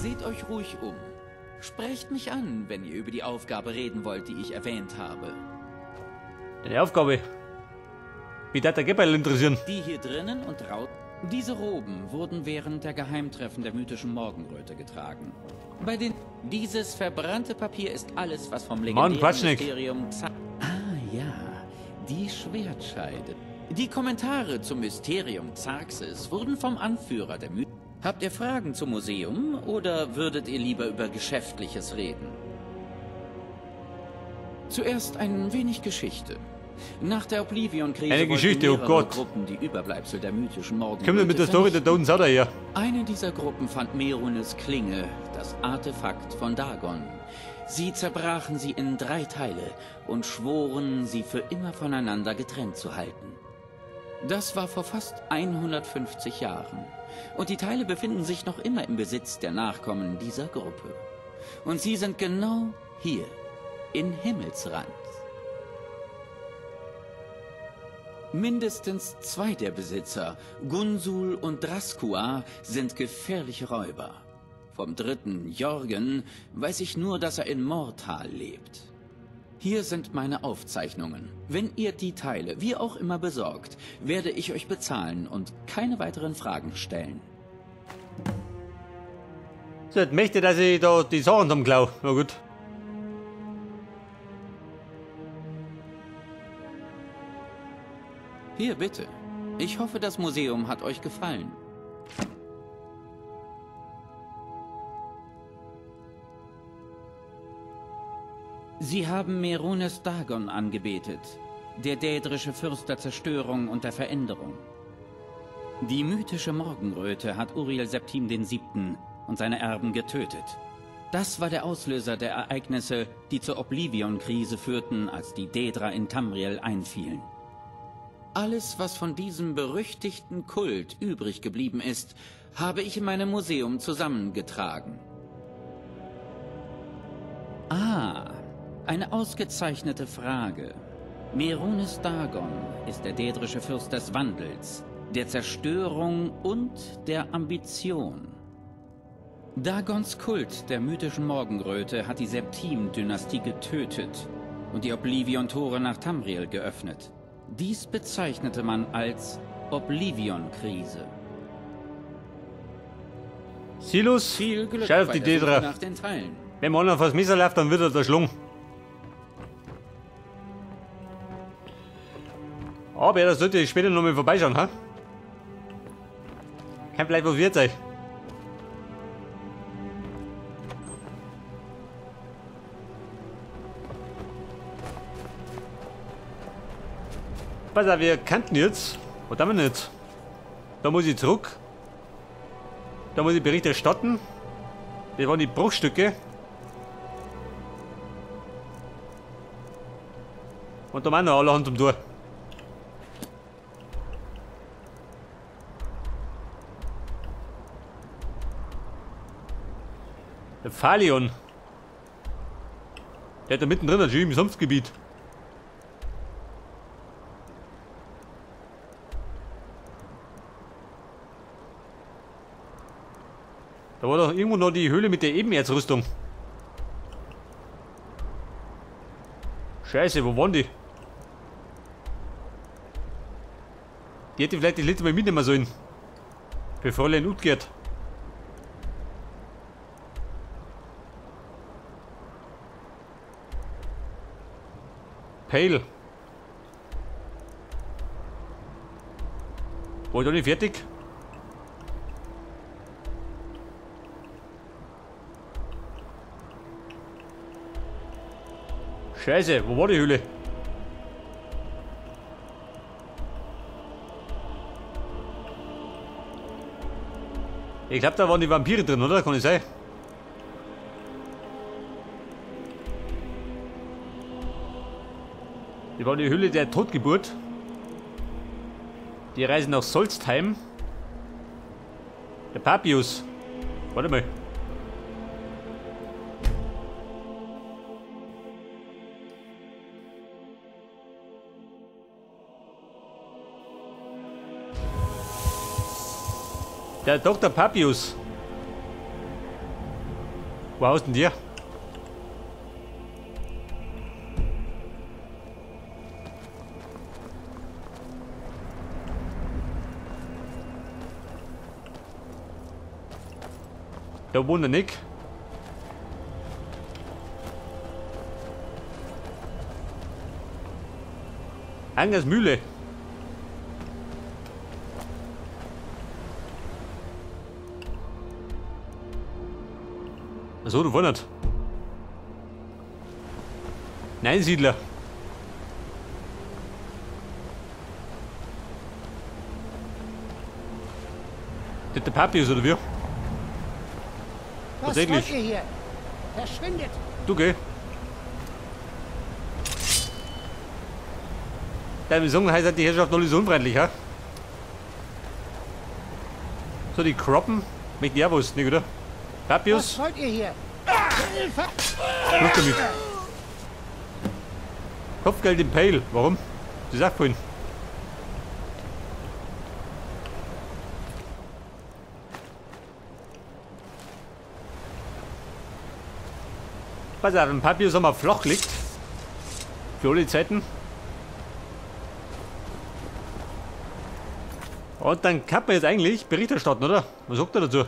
Seht euch ruhig um. Sprecht mich an, wenn ihr über die Aufgabe reden wollt, die ich erwähnt habe. Deine Aufgabe? Wie darf der Gebeil interessieren? Die hier drinnen und draußen. Diese Roben wurden während der Geheimtreffen der mythischen Morgenröte getragen. Bei den... Dieses verbrannte Papier ist alles, was vom legendären Mysterium... Ah ja, die Schwertscheide. Die Kommentare zum Mysterium Xarxes wurden vom Anführer der Mythen... Habt ihr Fragen zum Museum oder würdet ihr lieber über Geschäftliches reden? Zuerst ein wenig Geschichte. Nach der Oblivion-Krise eine Geschichte, oh Gott. Gruppen die Überbleibsel der mythischen Morgenröte. Kommt mit der Story der Toten Sau daher. Eine dieser Gruppen fand Mehrunes Klinge, das Artefakt von Dagon. Sie zerbrachen sie in 3 Teile und schworen, sie für immer voneinander getrennt zu halten. Das war vor fast 150 Jahren. Und die Teile befinden sich noch immer im Besitz der Nachkommen dieser Gruppe. Und sie sind genau hier, in Himmelsrand. Mindestens 2 der Besitzer, Gunsul und Draskua, sind gefährliche Räuber. Vom dritten, Jorgen, weiß ich nur, dass er in Mortal lebt. Hier sind meine Aufzeichnungen. Wenn ihr die Teile, wie auch immer, besorgt, werde ich euch bezahlen und keine weiteren Fragen stellen. So, jetzt möchte, dass ich da die Sachen zusammenklau. Na gut. Hier, bitte. Ich hoffe, das Museum hat euch gefallen. Sie haben Mehrunes Dagon angebetet, der dädrische Fürst der Zerstörung und der Veränderung. Die mythische Morgenröte hat Uriel Septim VII. Und seine Erben getötet. Das war der Auslöser der Ereignisse, die zur Oblivion-Krise führten, als die Daedra in Tamriel einfielen. Alles, was von diesem berüchtigten Kult übrig geblieben ist, habe ich in meinem Museum zusammengetragen. Ah, eine ausgezeichnete Frage. Mehrunes Dagon ist der dädrische Fürst des Wandels, der Zerstörung und der Ambition. Dagons Kult der mythischen Morgenröte hat die Septim-Dynastie getötet und die Oblivion-Tore nach Tamriel geöffnet. Dies bezeichnete man als Oblivion-Krise. Silus, viel Glück schau auf die Daedra. Nach den Teilen. Wenn man auf das Messer läuft, dann wird er da schlungen. Aber da sollte ich später nochmal vorbeischauen, ha? Kein vielleicht was wird sein. Pass auf, wir kannten jetzt. Was haben wir denn jetzt? Da muss ich zurück. Da muss ich Bericht erstatten. Das waren die Bruchstücke. Und da machen noch alle Hand zum Tor. Der Falion. Der hat da mittendrin natürlich im Sumpfgebiet. Da war doch irgendwo noch die Höhle mit der Ebenerzrüstung. Scheiße, wo waren die? Die hätte ich vielleicht das letzte Mal mitnehmen sollen. Für Fräulein Utgerd. Pale. War ich da nicht fertig? Scheiße, wo war die Höhle? Ich glaube, da waren die Vampire drin, oder? Kann ich sein? Die war die Höhle der Totgeburt. Die reisen nach Solstheim. Der Papius. Warte mal. Der Dr. Papius. Wo haust denn dir? Da wohnt der Nick. Angers Mühle. Achso, du wundert. Nein, Siedler. Das der Papi ist, oder wie? Was wollt ihr hier? Verschwindet! Du geh. Deine Song heißt halt die Herrschaft noch nicht so unfreundlich, ha? So, die Kroppen? Möchten ja was, nicht, oder? Papius? Was wollt ihr hier? Hilfe! Luft damit. Kopfgeld im Pale. Warum? Das ist auch vorhin. Pass auf, ein Papius haben wir flach gelegt. Für alle Zeiten. Und dann kann man jetzt eigentlich Bericht erstatten, oder? Was sagt er dazu?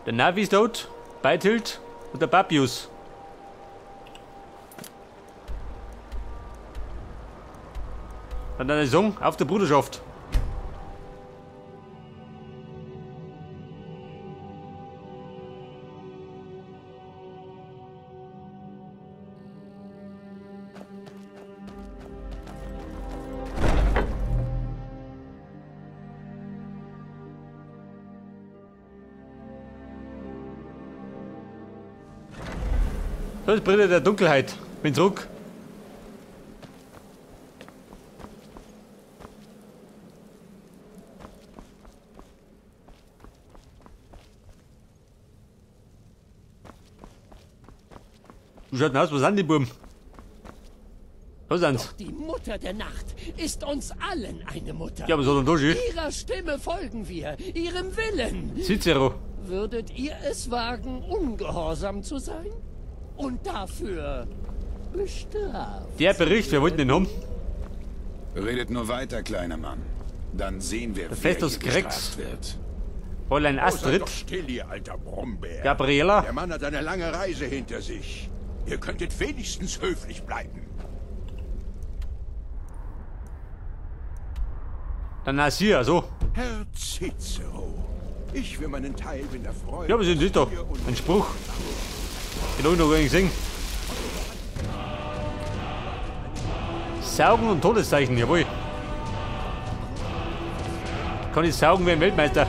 Der Navi ist tot, Beithild und der Papius. Dann eine Song auf der Bruderschaft. Das ist Brille der Dunkelheit. Bin zurück. Wie schaut denn aus? Was sind die Buben? Was sind's? Doch die Mutter der Nacht ist uns allen eine Mutter. Ja, aber so dann durch. Ihrer Stimme folgen wir, ihrem Willen. Cicero. Würdet ihr es wagen, ungehorsam zu sein? Und dafür bestraft. Der Bericht, wir wollten den haben. Redet nur weiter, kleiner Mann. Dann sehen wir, wer Festus hier Krex. bestraft wird. Fräulein Astrid. Oh, seid doch still, ihr alter Brummbär. Gabriela. Der Mann hat eine lange Reise hinter sich. Ihr könntet wenigstens höflich bleiben. Dann Nasir, so. Herr Cicero, ich für meinen Teil bin erfreut. Ja, aber sind doch ein Spruch. Den hab ich noch gar nicht gesehen. Saugen und Todeszeichen, jawohl. Kann ich saugen wie ein Weltmeister.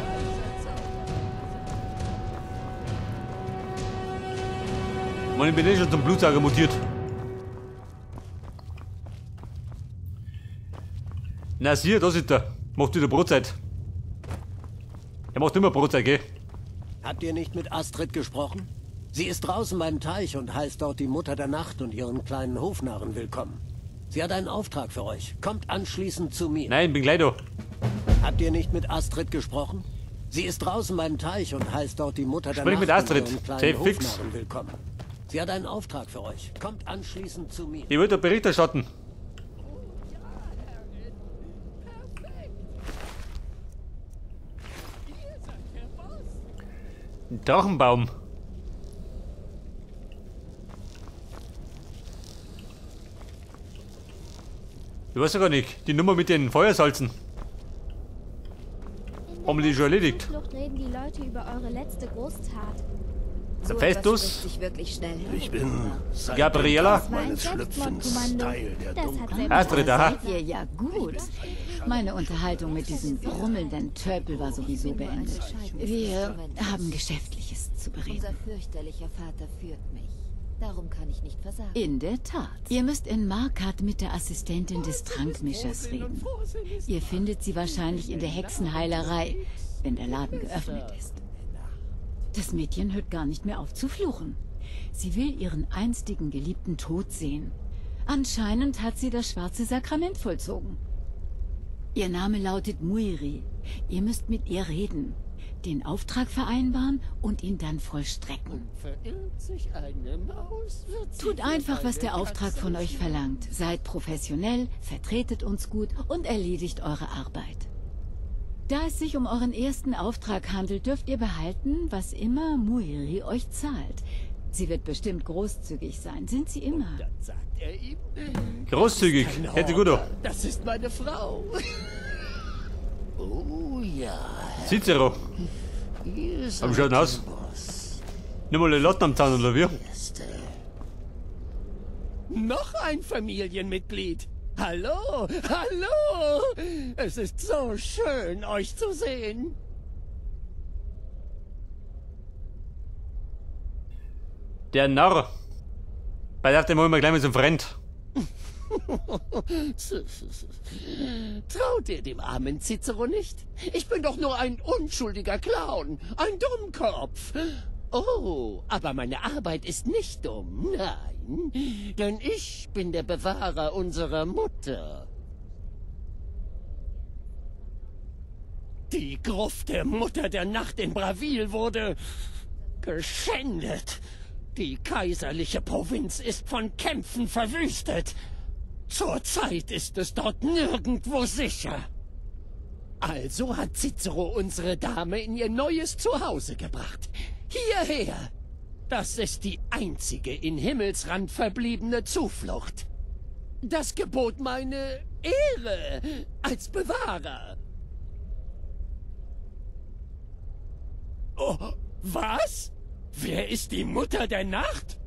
Mann, ich bin eh schon zum Blutsauger mutiert. Nasir, da ist er. Macht wieder Brotzeit. Er macht immer Brotzeit, gell? Habt ihr nicht mit Astrid gesprochen? Sie ist draußen beim Teich und heißt dort die Mutter der Nacht und ihren kleinen Hofnarren willkommen. Sie hat einen Auftrag für euch. Kommt anschließend zu mir. Nein, bin gleich da. Habt ihr nicht mit Astrid gesprochen? Sie ist draußen beim Teich und heißt dort die Mutter der Sprich Nacht mit Astrid. und ihren kleinen Safe fix. Hofnarren willkommen. Sie hat einen Auftrag für euch. Kommt anschließend zu mir. Ich will doch Bericht erstatten. Ein Drachenbaum. Ich weiß ja gar nicht. Die Nummer mit den Feuersalzen. Haben wir die schon erledigt? Flucht reden die Leute über eure letzte Großtat. Der Festus, Sich wirklich schnell. Ich bin seit Gabriela. dem Tag meines Schlüpfens Teil der Das hat Dunklen. selbst Astrid, aha. Seid ihr ja gut. Meine Unterhaltung mit diesem brummelnden Tölpel war sowieso beendet. Wir haben Geschäftliches zu bereden. Unser fürchterlicher Vater führt mich. Darum kann ich nicht versagen. In der Tat. Ihr müsst in Markart mit der Assistentin des Trankmischers reden. Ihr findet sie wahrscheinlich in der Hexenheilerei, wenn der Laden geöffnet ist. Das Mädchen hört gar nicht mehr auf zu fluchen. Sie will ihren einstigen Geliebten tot sehen. Anscheinend hat sie das schwarze Sakrament vollzogen. Ihr Name lautet Muiri. Ihr müsst mit ihr reden, den Auftrag vereinbaren und ihn dann vollstrecken. Verirrt sich eine Maus, wird sie Tut für einfach, was eine der Auftrag Katze von euch verlangt. Seid professionell, vertretet uns gut und erledigt eure Arbeit. Da es sich um euren ersten Auftrag handelt, dürft ihr behalten, was immer Muiri euch zahlt. Sie wird bestimmt großzügig sein, sind sie immer. Dann sagt er ihm, Großzügig, das ist kein hätte gut. Horter, das ist meine Frau. Oh ja. Cicero. Ihr Am schauen seid aus. der Boss. Nimm mal die Latten am Zaun, oder wie? Erste. Noch ein Familienmitglied. Hallo, hallo. Es ist so schön, euch zu sehen. Der Narr. Bei der dem holen wir gleich mal zum Freund. Traut ihr dem armen Cicero nicht? Ich bin doch nur ein unschuldiger Clown, ein Dummkopf. Oh, aber meine Arbeit ist nicht dumm, nein. Denn ich bin der Bewahrer unserer Mutter. Die Gruft der Mutter der Nacht in Bravil wurde geschändet. Die kaiserliche Provinz ist von Kämpfen verwüstet. Zurzeit ist es dort nirgendwo sicher. Also hat Cicero unsere Dame in ihr neues Zuhause gebracht. Hierher! Das ist die einzige in Himmelsrand verbliebene Zuflucht. Das gebot meine Ehre als Bewahrer. Oh, was? Wer ist die Mutter der Nacht?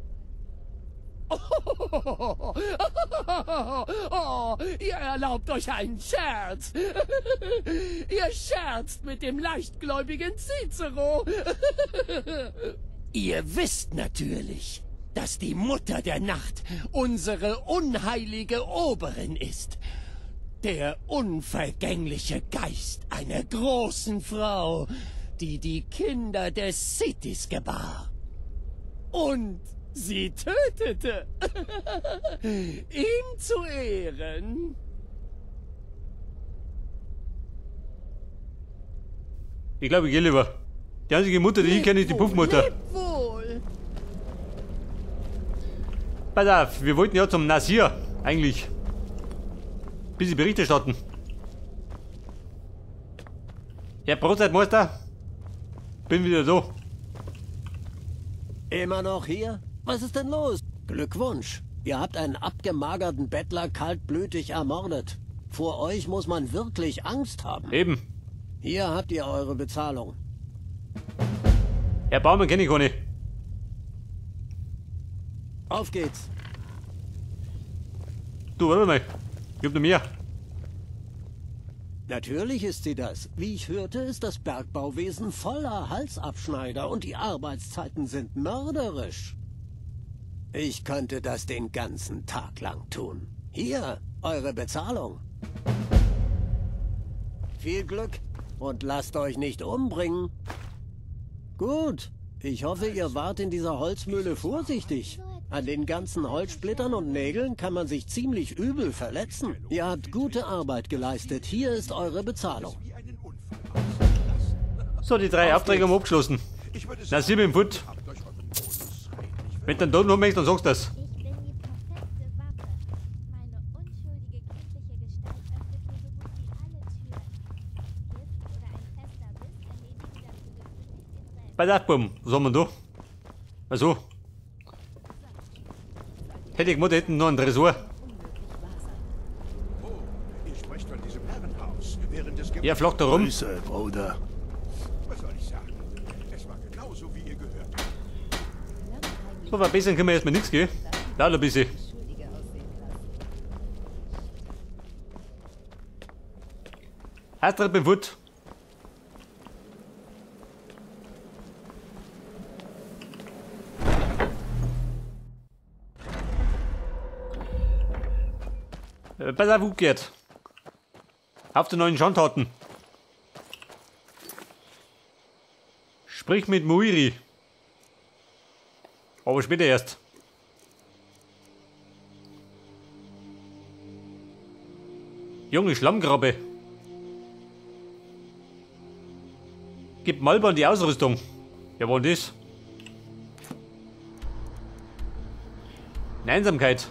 Oh, oh, ihr erlaubt euch einen Scherz. Ihr scherzt mit dem leichtgläubigen Cicero. Ihr wisst natürlich, dass die Mutter der Nacht unsere unheilige Oberin ist. Der unvergängliche Geist einer großen Frau, die die Kinder des Citis gebar. Und sie tötete. Ihm zu Ehren. Ich glaube, ich gehe lieber. Die einzige Mutter, die ich kenne, ist die Puffmutter. Leb wohl. Pass auf, wir wollten ja zum Nasir, eigentlich. Bisschen Bericht erstatten. Ja, Brotzeitmeister. Bin wieder da. Immer noch hier? Was ist denn los? Glückwunsch. Ihr habt einen abgemagerten Bettler kaltblütig ermordet. Vor euch muss man wirklich Angst haben. Eben. Hier habt ihr eure Bezahlung. Herr Baumann kenne ich gar nicht. Auf geht's. Du, warte mal. Ich hab noch mehr. Natürlich ist sie das. Wie ich hörte, ist das Bergbauwesen voller Halsabschneider und die Arbeitszeiten sind mörderisch. Ich könnte das den ganzen Tag lang tun. Hier, eure Bezahlung. Viel Glück und lasst euch nicht umbringen. Gut, ich hoffe, ihr wart in dieser Holzmühle vorsichtig. An den ganzen Holzsplittern und Nägeln kann man sich ziemlich übel verletzen. Ihr habt gute Arbeit geleistet. Hier ist eure Bezahlung. So, die drei Aufträge haben wir abgeschlossen. Na, sieh mit dem Foot. Wenn du dann da noch möchtest, dann sagst du das. Ich bin die perfekte Waffe. Meine unschuldige kindliche Gestalt öffnet mir so gut wie alle Türen. Gift oder ein fester Biss erledigen das so gewöhnlich den Rest. Pass auf, Buben. Was haben wir denn da? Also. Hätte ich gemacht, hätten noch einen Tresor. Oh, ihr sprecht von diesem Herrenhaus während des Er flockt da rum. Grüße, Bruder. Was soll ich sagen? Es war genauso, wie ihr gehört habt. So, verbessern können wir erstmal nichts, gell? Leider ein bisschen. Astrid beim Foot. Pass auf, umgekehrt. Auf die neuen Schandtaten. Sprich mit Muiri. Aber später erst. Junge Schlammkrabbe. Gib Malban die Ausrüstung. Wer war denn das? In Einsamkeit.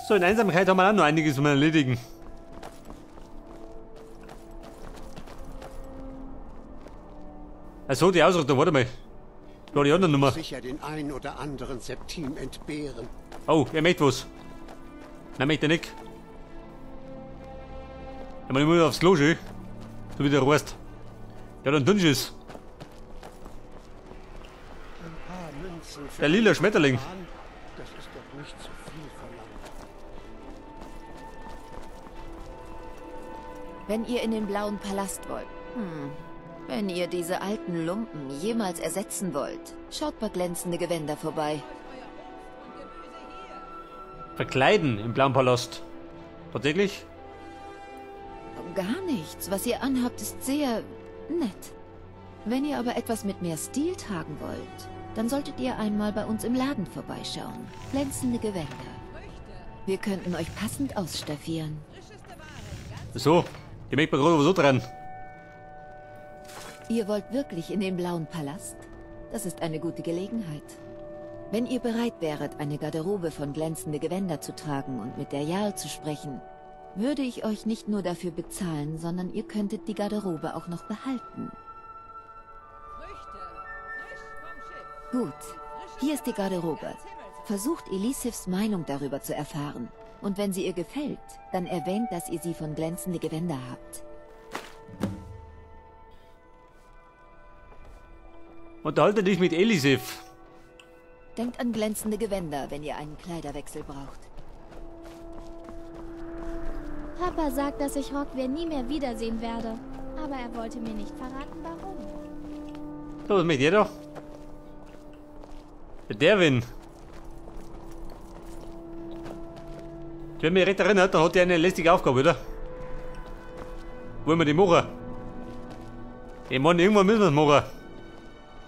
So, in Einsamkeit haben wir auch noch einiges zu erledigen. Achso, die Ausrüstung, warte mal. Das war die andere Nummer. Sicher den einen oder anderen Septim entbehren. Oh, er möchte was. Nein, möchte er nicht. Ich meine, ich muss aufs Klo, schön. So wie der Rost. Der hat einen Dünnschiss. Der lila Schmetterling. Das ist doch nicht zu viel verlangt. Wenn ihr in den blauen Palast wollt, wenn ihr diese alten Lumpen jemals ersetzen wollt, schaut bei glänzende Gewänder vorbei. Verkleiden im blauen Palast. Tatsächlich? Gar nichts. Was ihr anhabt, ist sehr nett. Wenn ihr aber etwas mit mehr Stil tragen wollt, dann solltet ihr einmal bei uns im Laden vorbeischauen. Glänzende Gewänder. Wir könnten euch passend ausstaffieren. So, die möchte man gerade so dran. Ihr wollt wirklich in den blauen Palast? Das ist eine gute Gelegenheit. Wenn ihr bereit wäret, eine Garderobe von glänzende Gewänder zu tragen und mit der Jarl zu sprechen, würde ich euch nicht nur dafür bezahlen, sondern ihr könntet die Garderobe auch noch behalten. Gut, hier ist die Garderobe. Versucht Elisifs Meinung darüber zu erfahren. Und wenn sie ihr gefällt, dann erwähnt, dass ihr sie von glänzende Gewänder habt. Unterhalte dich mit Elisif. Denkt an glänzende Gewänder, wenn ihr einen Kleiderwechsel braucht. Papa sagt, dass ich Roggvir nie mehr wiedersehen werde. Aber er wollte mir nicht verraten, warum. So, was möchte ihr doch? Der Derwin. Wenn mich recht erinnert, dann hat er eine lästige Aufgabe, oder? Wollen wir die machen? Ich meine, irgendwann müssen wir es machen.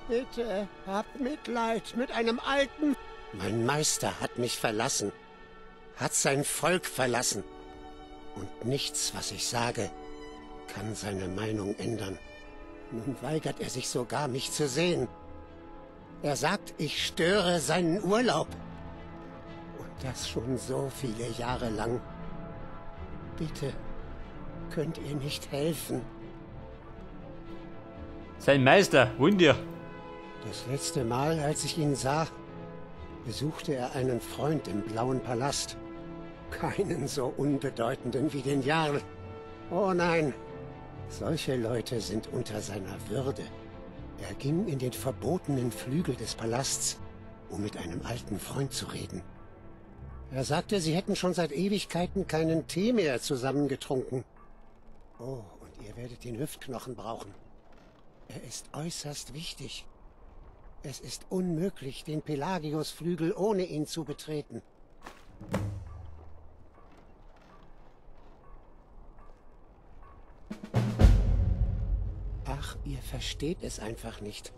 Bitte, habt Mitleid mit einem alten... Mein Meister hat mich verlassen. Hat sein Volk verlassen. Und nichts, was ich sage, kann seine Meinung ändern. Nun weigert er sich sogar, mich zu sehen. Er sagt, ich störe seinen Urlaub. Und das schon so viele Jahre lang. Bitte, könnt ihr nicht helfen? Sein Meister, Wunder. Das letzte Mal, als ich ihn sah, besuchte er einen Freund im blauen Palast. Keinen so unbedeutenden wie den Jarl. Oh nein, solche Leute sind unter seiner Würde. Er ging in den verbotenen Flügel des Palasts, um mit einem alten Freund zu reden. Er sagte, sie hätten schon seit Ewigkeiten keinen Tee mehr zusammengetrunken. Oh, und ihr werdet den Hüftknochen brauchen. Er ist äußerst wichtig. Es ist unmöglich, den Pelagiusflügel ohne ihn zu betreten. Ach, ihr versteht es einfach nicht.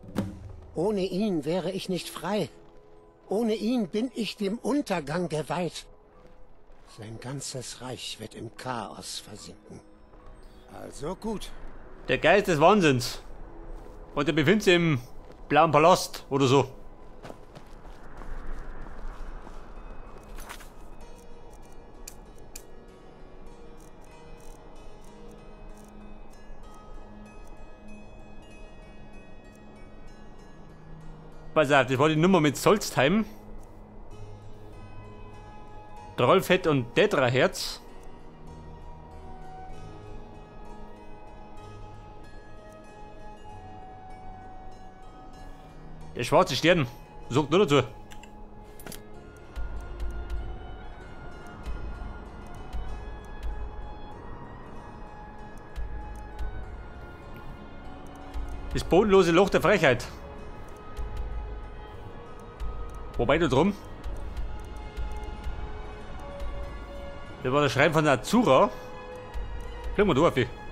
Ohne ihn wäre ich nicht frei. Ohne ihn bin ich dem Untergang geweiht. Sein ganzes Reich wird im Chaos versinken. Also gut. Der Geist des Wahnsinns. Und er befindet sich im blauen Palast oder so. Pass auf, das war die Nummer mit Solstheim. Trollfett und Tetraherz. Der schwarze Stern sorgt nur dazu. Das bodenlose Loch der Frechheit. Wobei da drum. Das war der Schrein von der Azura. Fliegen wir da auf.